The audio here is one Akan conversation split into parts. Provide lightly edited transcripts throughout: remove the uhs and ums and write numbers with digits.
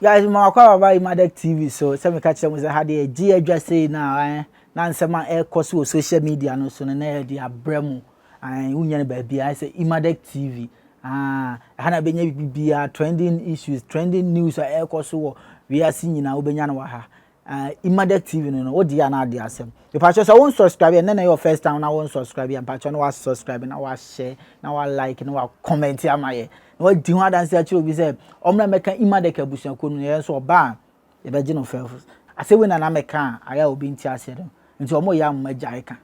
Guys, ma wakɔ aba Imadek TV so. Sɛ meka kyerɛ mo sɛ ha deɛ gye adwa sei na na nsɛm a ɛrekɔ so wɔ social media no so no na yɛde abrɛ mu. Wonya no baabi a sɛ Imadek TV. Ah, ɛha na bɛnya biribiara, trending issues, trending news a ɛrekɔ so wɔ wiase nyinaa, wobɛnya no wɔ ha. Imadek TV no, wode a na ade asɛm. Mepakyɛ sɛ wo subscribe, ɛnɛ na ɛyɛ first time na wo subscribe a, mpakyɛ na wa subscribe na wa share na wa like na wa comment ama yɛ na wadi ho adanse akyerɛ obi sɛ ɔmmra mɛka Imadek abusuakuo no. Yɛn nso ɔba a, yɛbɛgye no fɛfo. Asɛ wei na na mɛka a ayɛ a obi nti aseɛ no nti ɔmo yɛ amoma gyae ka.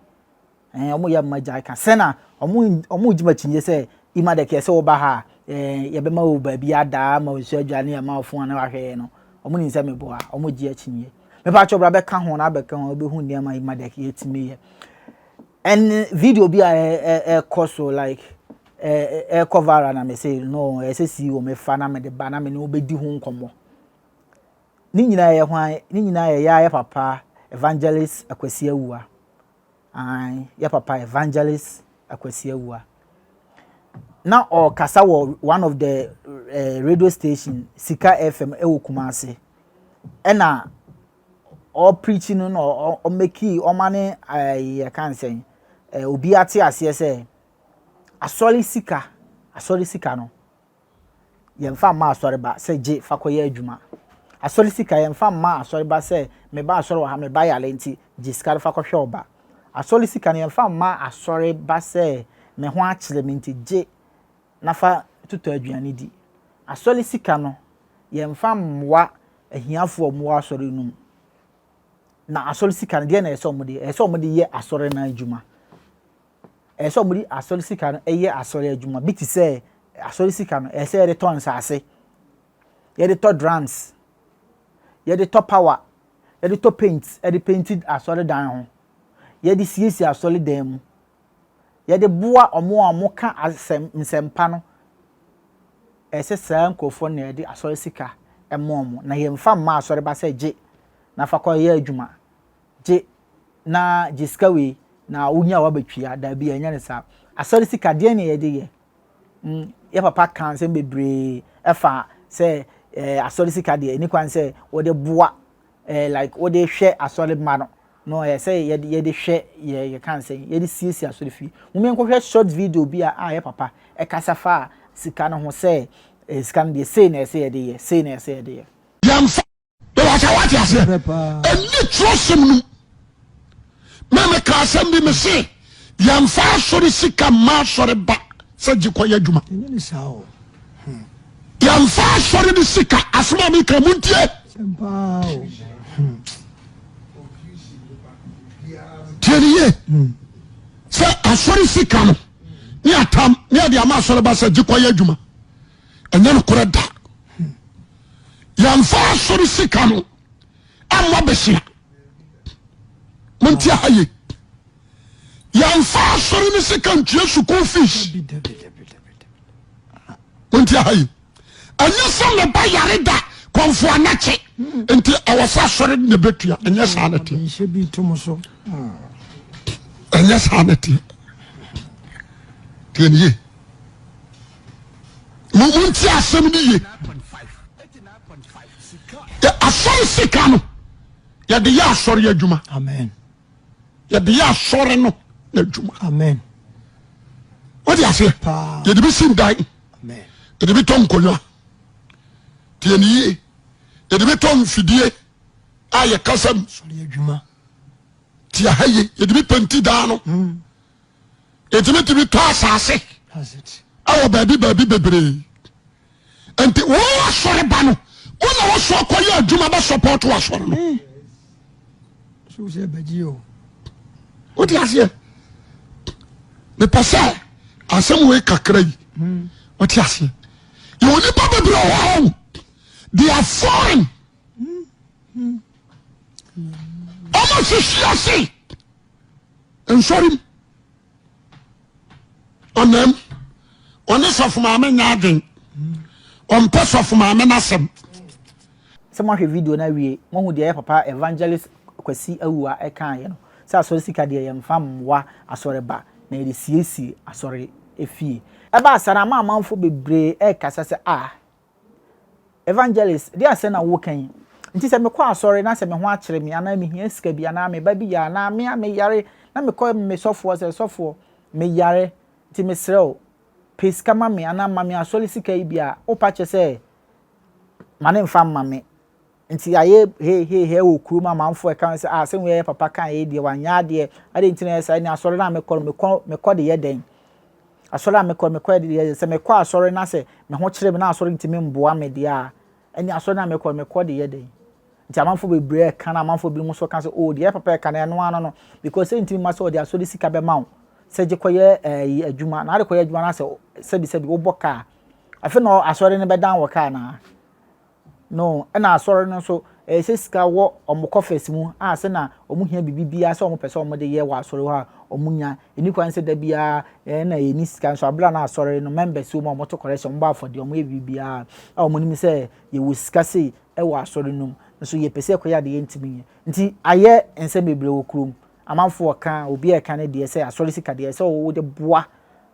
Ɔmo yɛ amoma gyae ka sɛna ɔmo gye makyinye sɛ Imadek yɛ sɛ wɔba ha a, yɛbɛma wo baabi adaa ma nsuo adwane ama wo phone na wahwɛ yɛ no. Ɔmo nim sɛ meboa, ɔmo gye akyinye. Mepakyɛ bra bɛka ho na abɛka ho, wobɛhu nneɛma Imadek yɛtumi yɛ. Ɛne video bi a ɛkɔ so, like ɛkɔ viral, na me say no, ɛsɛ si wɔ mefa na mede ba na me ne wobɛdi ho nkɔmmɔ. Ne nyinaa yɛ hwan? Ne nyinaa yɛ yɛ papa Evangelist Akwasi Awua. Ae, yɛ papa Evangelist Akwasi Awua na ɔkasa wɔ one of the radio station, Sika FM ɛwɔ Kumase, ɛna ɔpreach no na ɔmake ɔma ne yɛka nsɛn obi ate aseɛ sɛ asɔre sika no, yɛmfa mma asɔre ba sɛ gye fa kɔyɛ adwuma. Asɔre sika, yɛmfa mma asɔre ba sɛ meba asɔre wɔ ha, meba yare nti gye sika no fa kɔhwɛ ɔba. Asɔre sika no, yɛmfa mma asɔre ba sɛ me ho akyerɛ me nti gye na fa totɔ aduane di. Asɔre sika no, yɛmfa mmoa ahiafoɔ a wɔwɔ asɔre no mu. Na asɔre sika no deɛ, na ɛsɛ wɔn de ɛsɛ wɔn de yɛ asɔre no adwuma. Ɛsɛ sɛ wɔde asɔre sika no yɛ asɔre adwuma bi te sɛ asɔre sika no, ɛsɛ yɛde tɔ nsaase, yɛde tɔ drums, yɛde tɔ power, yɛde tɔ paint, yɛde paint asɔre dan ho, yɛde siesie asɔre dan mu, yɛde boa ɔmo a ɔmo ka asɛm nsɛmpa no. Ɛsɛ saa nkurɔfoɔ na yɛde asɔre sika ɛma ɔmo, na yɛmfa mma asɔre ba sɛ gye na fa kɔ yɛ adwuma, gye na gye sika wei na wonya a wabɛtwia. Daabi, ɛnyɛ ne saa. Asɔre sika deɛ na yɛde yɛ. Yɛ papa ka nsɛm bebree ɛfa sɛ asɔre sika deɛ, ɛni kwan sɛ wɔde boa like wɔde hwɛ asɔre ma no, ɛyɛ sɛ yɛde hwɛ yɛ yɛka nsɛm yɛde siesie asɔre fie. Mo yɛn nkɔhwɛ short video bi a yɛ papa ɛkasa fa sika no ho sɛ sika no deɛ, sei na ɛsɛ yɛde yɛ, sei na ɛsɛ yɛde yɛ. Yɛmfa yɛwɔ wate aseɛ, ɛni twerɛsɛm no mɛmɛ ka asɛm bi me se yɛmfa asɔre sika mma asɔre ba sɛ gye kɔyɛ adwuma. Yɛmfa asɔre de sika, asɛm a meka mu ntie, tie ne yie, sɛ asɔre sika no ne atam ne yɛde ama asɔre ba sɛ gye kɔyɛ adwuma, ɛnyɛ nokorɛ da. Yɛmfa asɔre sika no amma bɛhyia. Monte ha ye, yɛmfa asɔre no sika ntua sukuu fees. Monte ha ye, ɛnyɛ sɛ meba yare da kɔmfo anakye nti ɛwɔ sɛ asɔre no na bɛtua. Ɛnyɛ saa ne teɛ, ɛnyɛ saa ne teɛ. Tie ne ye, montie asɛm no ye. Asɔre sika no, yɛde yɛ asɔre adwuma. Yɛde yɛ asɔre no n'adwuma. Wode aseɛ, yɛde bi si dan, yɛde bi tɔ nkonnwa. Tie ne yie, yɛde bi tɔ mfidie a yɛkasa mu. Tie ha ye, yɛde bi paint dan no, yɛtumi tumi tɔ asase ɛwɔ baabi baabi bebree. Nti wɔn asɔre ba no, wɔn na wɔsɔ akɔyɛ adwuma bɛ support asɔre no. Wote aseɛ? Mepɛ sɛ asɛm wei kakra yi wote aseɛ. Yɛwɔ nipa bebree wɔ hɔ, they are foreign. Ɔmo sisi ase nsɔrim ɔnam ɔne sɔfo maame nya adwen, ɔmpɛ sɔfo maame n'asɛm. Sɛ moahwɛ video no awie, moahu deɛ ɛyɛ papa Evangelist Kwasi Awua ɛkaeɛ no sɛ asɔre sika deɛ, yɛmfa mmoa asɔre ba na yɛde siesie asɔre efie. Ɛbaa saa no, ama amanfoɔ bebree ɛrekasa sɛ a. Evangelist, deɛ asɛm na woka yi? Nti sɛ mekɔ asɔre na sɛ me ho akyere me anaa mehia sika bi anaa me ba bi yare anaa me a meyare na mekɔ me sɔfoɔ sɛ, sɔfoɔ, meyare nti mesrɛ wo pɛ sika ma me anaa ma me asɔre sika yi bi a, wopa kyɛ sɛ ma ne mfa mma me? Nti ayɛ hei hei hei wɔ kurom. Amanfoɔ ɛka sɛ, ah, sɛ wɔyɛ papa kan yɛ deɛ wanyɛ adeɛ ade nti na yɛ saa. Ne asɔre na mekɔ no, mekɔ de yɛ dɛn? Asɔre a mekɔ, mekɔ de yɛ sɛ mekɔ asɔre na sɛ me ho kyerɛ me na asɔre ntumi mboa me deɛ a, ɛne asɔre na mekɔ, mekɔ de yɛ dɛn? Nti amanfoɔ bebree ɛka na amanfoɔ binom nso ka sɛ, oh, deɛ papa ɛka no, ɛno ano no, because sɛ ntumi ma sɛ ɔde asɔre sika bɛma wo sɛ gye kɔyɛ adwuma na ade kɔyɛ adwuma na sɛ sɛbi sɛbi wobɔ kaa, afei na asɔre no bɛdan wɔ kaa na no. Ɛna asɔre no nso ɛyɛ sɛ sika wɔ ɔmo coffers mu a sɛ na ɔmo hia biribi biara sɛ ɔmo pɛ sɛ ɔmo de yɛ wɔ asɔre hɔ a, ɔmo nya. Ɛni kwan sɛ da biara ɛna yɛni sika nso abira na asɔre no members wɔ mu a ɔmo to collection, ɔmo bɔ afɔdeɛ, ɔmo yɛ biribi biara a ɔmo nim sɛ yɛwɔ sika sei ɛwɔ asɔre no mu, nso yɛpɛ sɛ ɛkɔyɛ adeɛ yɛntumi nyɛ. Nti ayɛ nsɛm bebree wɔ kurom. Amanfoɔ ka, obi a ɛka ne deɛ sɛ asɔre sika deɛ, sɛ wɔde boa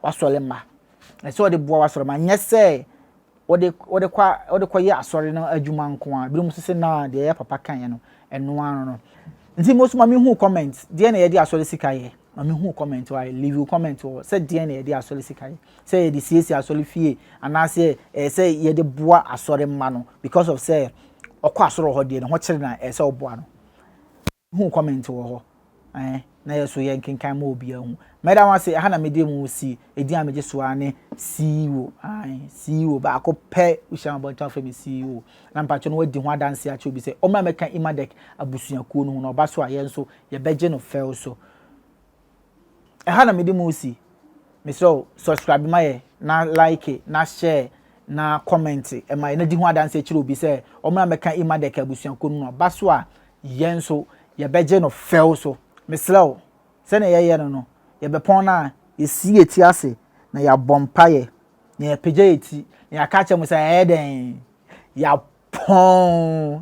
wasɔre mma, ɛsɛ wɔde boa wasɔre mma, nyɛ sɛ wɔde kɔ yɛ asɔre no adwuma nko a. Binom nso sɛ na deɛ ɛyɛ papa kan yɛ no, ɛno ano no. Nti mo nso ma mi hu comment, deɛ na yɛde asɔre sika yɛ. Ma mi hu comment wɔ, leave your comment wɔ sɛ deɛ na yɛde asɔre sika yɛ, sɛ yɛde siesie asɔre fie anaasɛ ɛyɛ sɛ yɛde boa asɔre mma no, because of sɛ ɔkɔ asɔre wɔ hɔ deɛ ne ho kyerɛ na ɛsɛ ɔboa no. Hu comment wɔ hɔ na yɛ so yɛ nkenkan ma obiara hu. Mɛda wɔn ase. Ɛha na mede mu si edi a megye so ara ne CEO, ae, CEO baako pɛ. Wohyia abɔnten afɛ me CEO na mpatwɛ no wadi ho adanse akyerɛ obi sɛ ɔmo a mɛka Imadek abusuakuo no ho na ɔba so a, yɛn nso yɛbɛgye no fɛw so. Ɛha na mede mu si. Mesrɛ wo, subscribe ma yɛ na like na share na comment ɛma yɛ na di ho adanse akyerɛ obi sɛ ɔmo a mɛka Imadek abusuakuo no ho ɔba so a, yɛn nso yɛbɛgye no fɛw so. Mesrɛ wo, sɛnea yɛyɛ no, yɛbɛpɔn no a, yɛsi yɛ ti ase na yɛabɔ mpaeɛ na yɛpagya yɛ ti na yɛaka kyerɛ mo sɛ ɛyɛ dɛn, yɛapɔn.